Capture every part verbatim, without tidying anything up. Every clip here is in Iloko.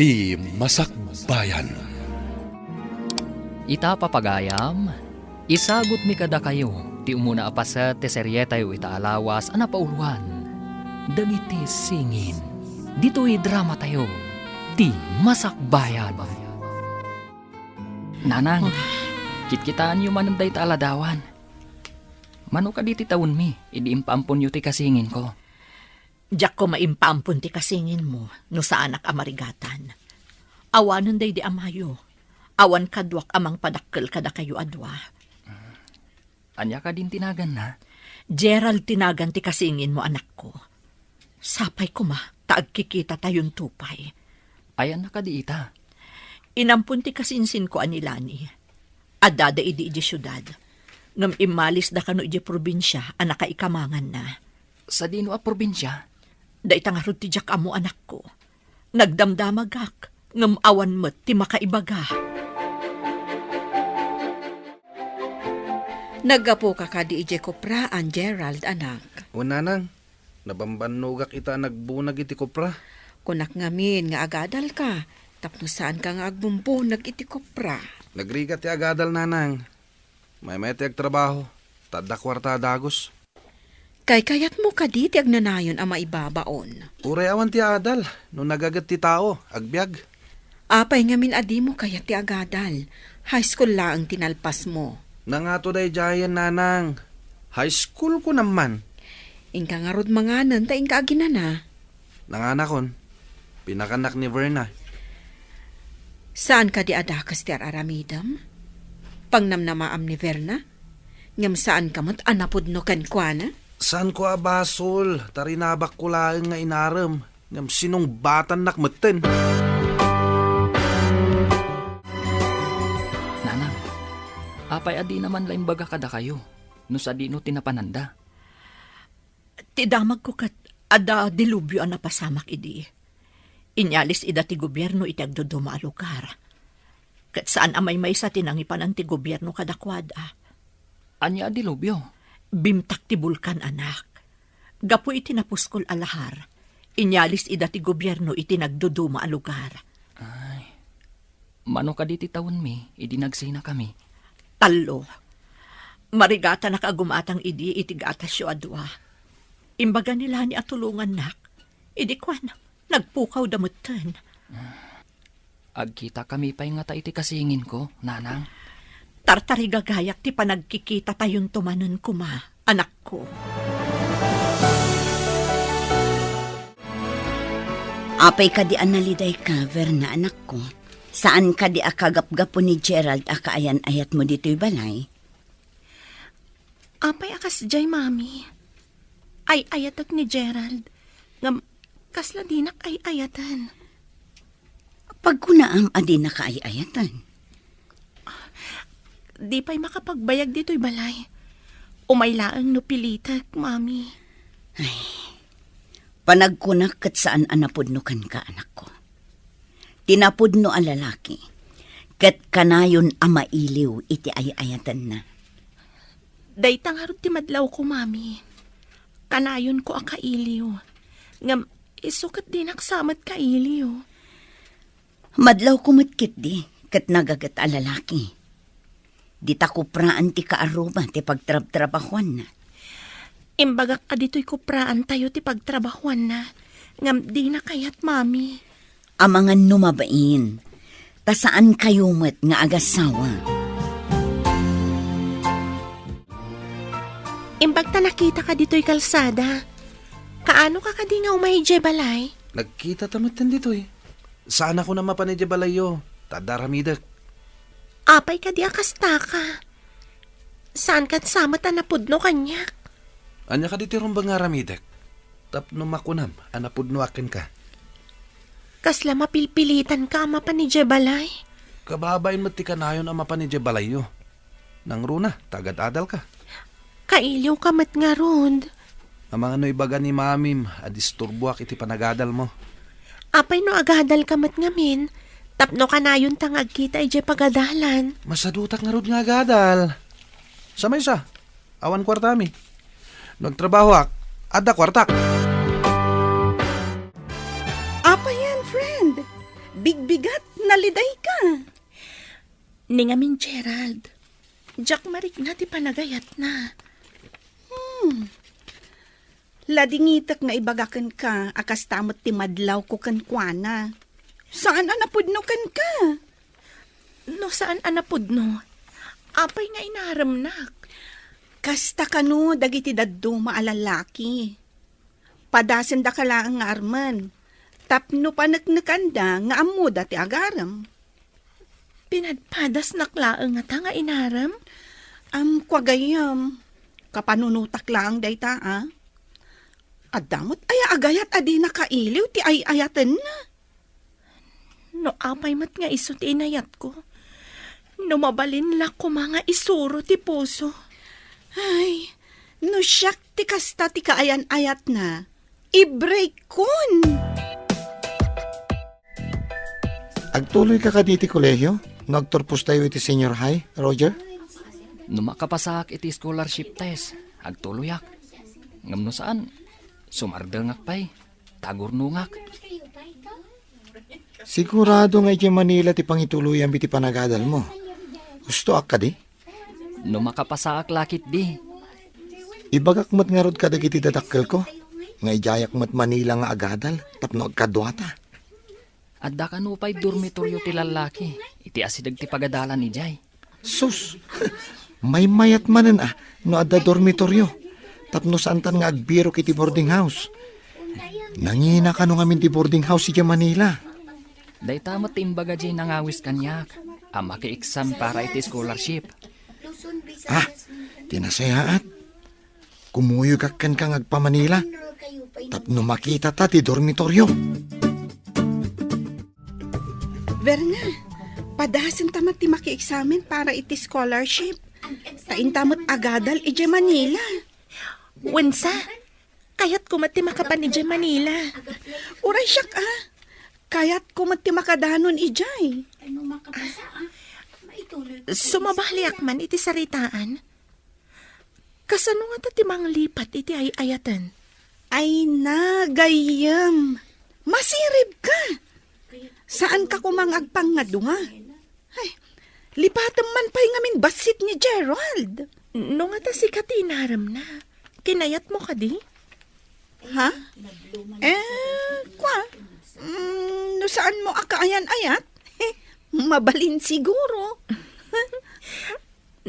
Ti Masakbayan. Ita, papagayam, isagutmi kadakayo ti umuna a paset ti serietayo ita a lawas a napauluan, Dagiti Singin. Ditoy dramatayo, Ti Masakbayan. Nanang, kitkitaenyo manen dayta a ladawan. Mano kadi ti tawenmi idi impaamponyo ti kasinginko? Diak koma impaampon ti kasinginmo no saanak a marigatan. Awanen daydi amayo. Awan kaduak a mangpadakkel kadakayo a dua. Ania kadin ti naganna? Gerald ti nagan ti kasinginmo, anakko. Sapay koma ta agkikitatayon pay. Ayanna kadi ita? Inampon ti kasinsinko a ni Lani. Addada idi idiay siudad. Ngem immalisda kano idiay probinsia a nakaikamanganna. Sadino a probinsia? Dayta ngarud ti diak ammo, anakko. Nagdamdamagak, ngem awan met ti makaibaga. Naggapuka kadi idiay kopraan, Gerald, anak? Wen, nanang. Nabambannogak ita a nagbunag iti kopra. Kunak ngamin nga agadalka, tapno saanka nga agbumbunag iti kopra. Nagrigat ti agadal, nanang. Maymay ti agtrabaho, ta adda kuarta a dagus. Kaykayatmo kadi ti agnanayon a maibabaon? Uray awan ti adal, no nagaget ti tao, agbiag. Apay ngamin a dimo kayat ti agadal? High school laeng ti nalpasmo. Nangato daydiayen, nanang. High school ko naman. Inka ngarud manganen ta inka aginana. Nanganakon. Pinakannak ni Verna. Saan kadi a dakes ti ar-aramidem? Pangnamnamaam ni Verna? Ngem saanka met a napudno kenkuana? Saanko a basol, ta rinabakko laeng nga inarem, ngem sinungbatannak metten. Nanang, apay a dina man la imbaga kadakayo no sadino ti napananda? Ti damagko ket adda dilubyo a napasamak idi. Inyalis ida ti gobierno iti agduduma a lugar. Ket saan a maymaysa ti nangipanan ti gobierno kadakuada. Ania a dilubyo? Bimtak ti bulkan, anak. Gapu iti napuskol a lahar, inyalis ida ti gobierno iti nagduduma a lugar. Ay. Mano kadi ti tawenmi idi nagsinakami? Tallo. Marigatanak a gumatang idi iti gatasyo a dua. Imbaga ni Lani a tulongannak. Idi kuan, nagpukawda metten. Agkitakami pay ngata iti kasinginko, nanang? Tartarigagayak ti panagkikitatayon manen koma, anakko. Apay kadi a nalidayka, Verna, anakko? Saan kadi a kagapgapu ni Gerald a kaayan-ayatmo ditoy balay? Apay a kasdiay, Mami? Ay-ayatek ni Gerald. Ngem, kasla dinak ay-ayaten. Pagkunaam a dinak ay-ayaten? Di pay makapagbayag ditoy balay. Umay laeng no pilitek, Mami. Ay, panagkunak ket saan a napudno kenka, anakko. Ti napudno a lalaki, ket kanayon a mailiw iti ay-ayatenna. Dayta ngarud ti madlawko, Mami. Kanayonko a kailiw. Ngem isu ket dinak sa met kailiw. Madlawko met ketdi ket nagaget a lalaki. Dita kupraan ti kaarruba ti pagtrabtrabahuanna. Imbagak a ditoy kupraantayo ti pagtrabahuanna, ngem dina kayat, Mami. Amangan no mabain, ta saankayo met nga agasawa. Imbag ta nakitaka ditoy kalsada, kaano ka kadi nga umay idiay balay? Nagkita ta metten ditoy. Saan a kunam a mapan idiay balayyo, ta adda aramidek. Apay kadi a kastaka? Saan ket sa met a napudno kaniak? Ania kadi ti rumbeng nga aramidek? Tapno makunam a napudnoak kenka. Kasla mapilpilitanka a mapan idiay balay? Kababain met ti kanayon a mapan idiay balayyo. Nangruna, ta agad-adalka. Kailiwka met ngarud. Amangan no ibaga ni Mamim a disturboak iti panagadalmo. Apay no agadalka met ngamin, tapno kanayonta nga agkita idiay pagadalan? Masadutak ngarud nga agadal. Sa maysa, awan kuartami. No agtrabahoak, adda kuartak. Apay, friend? Bigbigat, nalidayka. Ni ngamin, Gerald, diak marikna ti panagayatna. Hmm. Ladingitek nga ibagakenka a kasta met ti madlawko kenkuana. Saan a napudno kenka? No saan a napudno, apay nga inaremnak? Kasta kano dagiti dadduma a lallaki. Padasendaka laeng nga armen, tapno paneknekanda nga ammoda ti agarem. Pinadpadasnak laeng ngata nga inarem? Am, kua gayyem, kapanunotak laeng dayta, a. Adda met aya agayat a di nakailiw ti ay-ayatenna? No apay met nga isu ti inayatko, no mabalin la koma nga isuro ti puso. Ay, no siak ti kasta ti kaayan-ayatna, i-break-kon! Agtuloyka kadi iti kolehio no agturpostayo iti senior high, Roger? No makapasaak iti scholarship test, agtuloyak. Ngem no saan, sumardengak pay, tagurnongak. Sigurado nga idiay Manila ti pangituloyam iti panagadalmo. Hustoak kadi? No makapasaak la ketdi. Ibagak met ngarud kadagiti dadakkelko nga idiayak met Manila nga agadal tapno agkaduata. Adda kano pay dormitoryo ti lallaki iti asideg ti pagadalan idiay. Sus! Maymayat manen a no adda dormitoryo tapno saantan nga agbirok iti boarding house. Nangina kano ngamin ti boarding house idiay Manila. Dayta met ti imbaga diay nangawis kaniak a maki-exam para iti scholarship. Ah, ti nasayaat. Kumuyogak kenka nga agpa-Manila tapno makitata ti dormitoryo. Verna, padasenta met ti maki-examen para iti scholarship. Ta inta met agadal idiay Manila. Wensa, kayatko met ti makapan idiay Manila. Uray siak, a. Kayatko met ti makadanon idiay. Sumabaliak man iti saritaan. Kasano ngata ti manglipat iti ay-ayaten? Ay na, gayyem. Masiribka. Saanka koma nga agpangngadua? Ay, lipatem man pay ngamin bassit ni Gerald. No ngata sika ti inaremna, kinayatmo kadi? Ha? Eh, kua, mm, no saanmo a kaayan-ayat, mabalin siguro.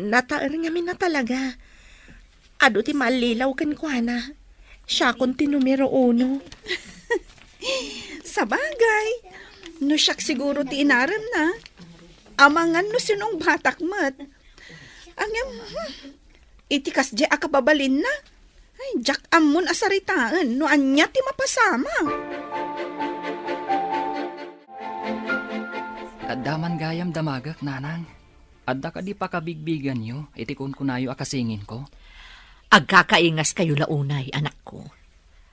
Nataer ngamin a talaga. Adu ti mallilaw kenkuana. Siakon ti numero uno. Sabagay, no siak siguro ti inaremna, amangan no sinungbatak met. Ngem, hmm, iti kasdiay a kababalinna, ay, diak ammon a saritaen no ania ti mapasama. Adda man gayam damagek, nanang. Adda kadi pakabigbiganyo iti kunkunayo a kasinginko? Agkakaingaskayo la unay, anakko.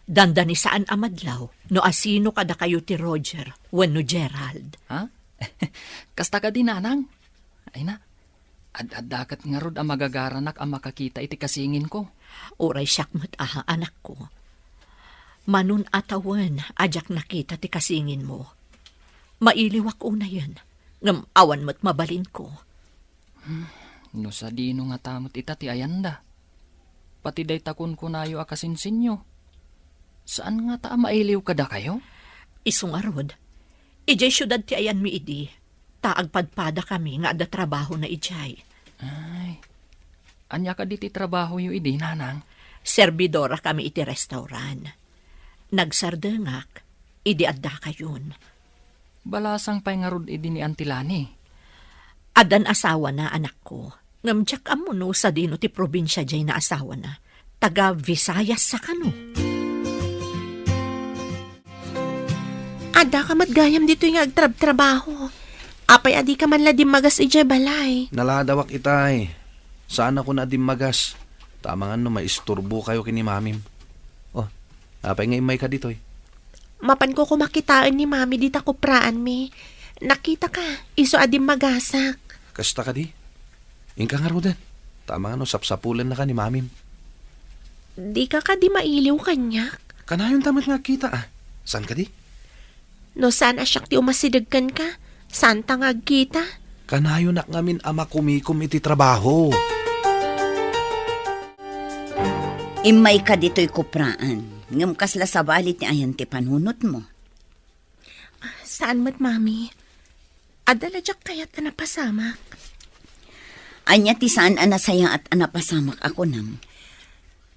Dandani saan a madlaw no asino kadakayo ti Roger wenno Gerald. Ha? Kasta kadi, nanang? Ay na, ad-adda ket ngarud a magagaranak a makakita iti kasinginko. Uray siak met a, anakko. Manon a tawen a diak nakita ti kasinginmo. Mailiwak unayen, ngem awan met mabalinko. Hmm, no sadino ngata met ita ti ayanda. Pati dayta kunkunayo a kasinsinyo. Saan ngata a mailiw kadakayo? Isu ngarud, idiay siudad ti ayanmi idi, ta agpadpadakami nga adda trabahona idiay. Ay, ania kadi ti trabahoyo idi, nanang? Serbidorakami iti restaurant. Nagsardengak idi addakayon. Balasang pay ngarud idi ni Auntie Lani? Addan asawana, anakko. Ngem diak ammo no sadino ti probinsia diay naasawana. Taga Visayas sa kano? Addaka met gayam ditoy nga agtrabtrabaho. Apay a dika man la dimmagas idiay balay? Naladawak itay. Saanakon a dimmagas. Ta amangan no maisturbokayo ken ni mamim. Oh, apay nga immayka ditoy? Mapanko koma kitaen ni mami dita kupraanmi. Nakitaka, isu a dimmagasak. Kasta kadi? Inka ngaruden. Ta amangan no sapsapulennaka ni mamim. Dika kadi mailiw kaniak? Kanayonta met nga agkita, a. Saan kadi? No saan a siak ti umasideg kenka, saanta nga agkita. Kanayonak ngamin a makumikom iti trabaho. Immayka ditoy kupraan, ngem kasla sabali ti ayan ti panunotmo. Saan met, Mami. Adda la diak kayat a napasamak. Ania ti saan a nasayaat a napasamak a kunam?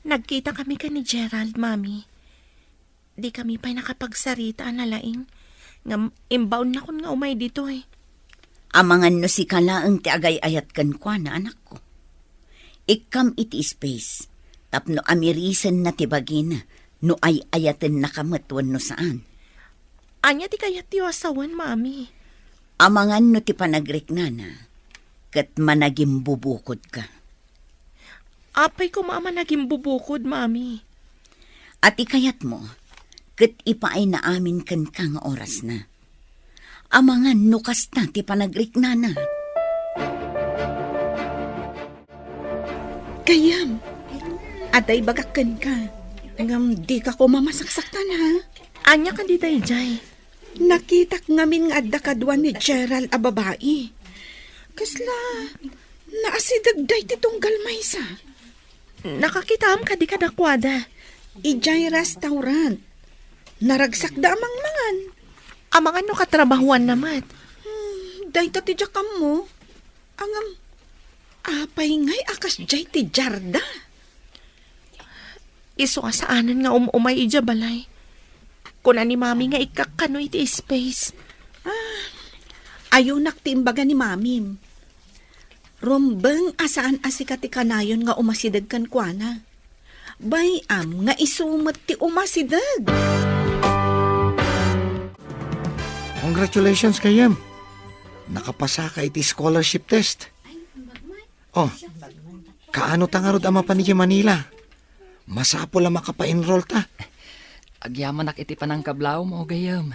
Nagkita kami ken ni Gerald, Mami. Di kami pay nakapagsarita a nalaing, ngem imbaonnakon nga umay ditoy. Amangan no sika laeng ti agay-ayat kenkuana, anakko. Ikkam iti space, tapno amirisenna ti bagina no ay-ayatennaka met wenno saan. Ania ti kayatyo a sawen, Mami? Amangan no ti panagriknana ket managimbubukodka. Apay koma a managimbubukod, Mami? A ti kayatmo, ket ipaayna amin kenka nga orasna. Amangan no kasta ti panagriknana. Gayyem, adda ibagak kenka, ngem dika koma masaksaktan, ha? Ania kadi daydiay? Nakitak ngamin nga adda kadua ni Gerald a babai. Kasla naasidegda iti tunggal maysa. Nakakitaam kadi kadakuada? Idiay restaurant. Naragsakda a mangmangan. Amangan no katrabahuanna met. Hmm, dayta ti diak ammo. Ngem, apay ngay a kasdiay ti diarda? Isu a saanen nga um-umay idiay balay. Kuna ni Mami nga ikkakkano iti space. Ah, ayonak ti imbaga ni Mamim. Rumbeng a saan a sika ti kanayon nga umasideg kenkuana. Bay-am nga isu met ti umasideg. Congratulations, gayyem. Nakapasaka iti scholarship test. Oh, kaano ta ngarud a mapan idiay Manila? Masapul a makapa-enroll ta. Agyamanak iti panangkablawmo, gayyem.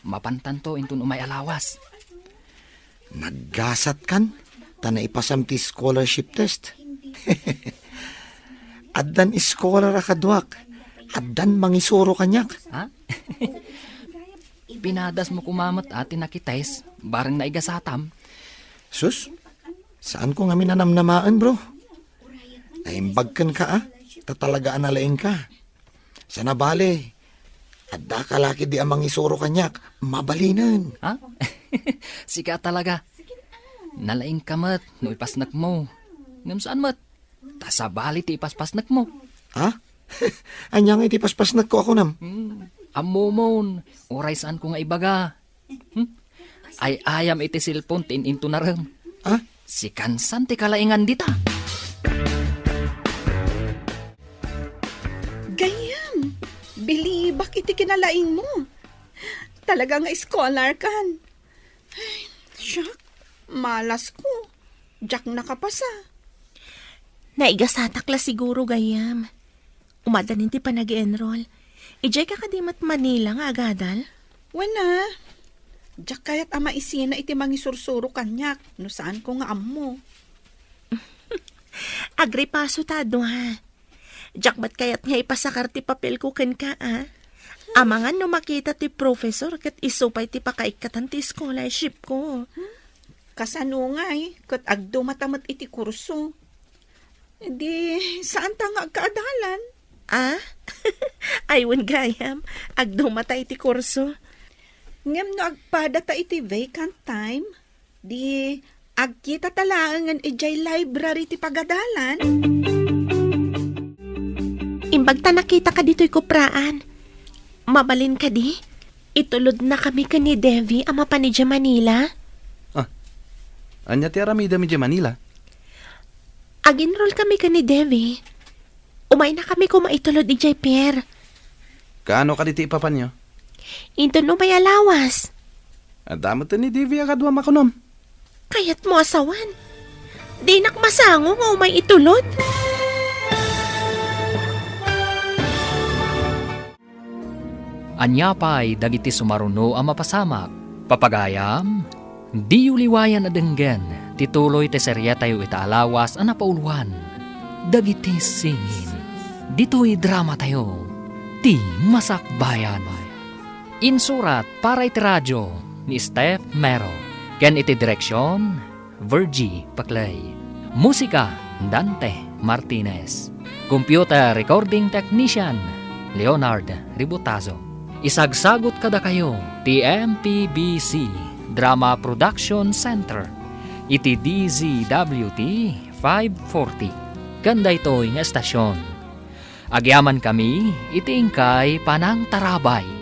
Mapantanto inton umay a lawas. Naggasatkan, ta naipasam ti scholarship test. Addan scholar a kaduak, addan mangisuro kaniak. Ha? Pinadasmo koma met a ti nakitest, bareng naigasatam. Sus, saanko ngamin a namnamaen, bro. Naimbag kenka, a, ta talaga a nalaingka. Sana bale, adda ka la ketdi a mangisuro kaniak, mabalinen. Ha? Sika talaga. Nalaingka met no ipasnekmo. Ngem saan met. Ta sabali ti ipaspasnekmo. Ha? Ania nga iti paspasnekko a kunam? Hmm, ammomon, uray saanko nga ibaga. Hmm? Ay-ayam iti cellphone ti in-intunarem. Ha? Sikan san ti kalaingan dita. Gayyem, bilibak iti kinalaingmo. Talaga nga scholar kan. Ay, siak, malasko. Diak nakapasa. Naigasatak la siguro, gayyem. Umadanin ti panag-enroll. Idiay ka kadi met Manila nga agadal? Wen a. Diak kayat a maisina iti mangisursuro kaniak no saanko nga ammo. Agripaso ta a dua. Diak met kayat nga ipasakar ti papelko kenka, a. Amangan no makita ti professor ket isu pay ti pakaikkatan ti scholarship ko. Kasano ngay ket agdumata met iti kurso? Di, saanta nga agkaadalan? A? Ay, wen gayam, agdumata iti kurso. Ngem no agpadata iti vacant time, di, agkitata laengen idiay library ti pagadalan. Imbag ta nakitaka ditoy kupraan. Mabalin kadi? Itulodnakami ken ni Devi a mapan idiay Manila. A, ania ti aramidem idiay Manila? Ag-enrollkami ken ni Devi. Umaynakami koma itulod idiay pier. Kaano kadi ti ipapanyo? Inton umay a lawas. Adda met ni Devi a kaduam a kunam. Kayatmo a sawen? Dinak masango nga umay itulod? Ania pay dagiti sumaruno a mapasamak? Papagayam, diyo liwayan a denggen ti tuloy ti seriatayo ita a lawas a napauluan, Dagiti Singin. Ditoy dramatayo, Ti Masakbayan. Insurat para iti radio ni Steph Mero, ken iti direksion, Virgie Paclay. Musika, Dante Martinez. Computer recording technician, Leonard Ributazo. Isagsagut kadakayo ti M P B C Drama Production Center iti D Z W T five forty. Ken daytoy nga estasion, agyamankami iti inkay panangtarabay.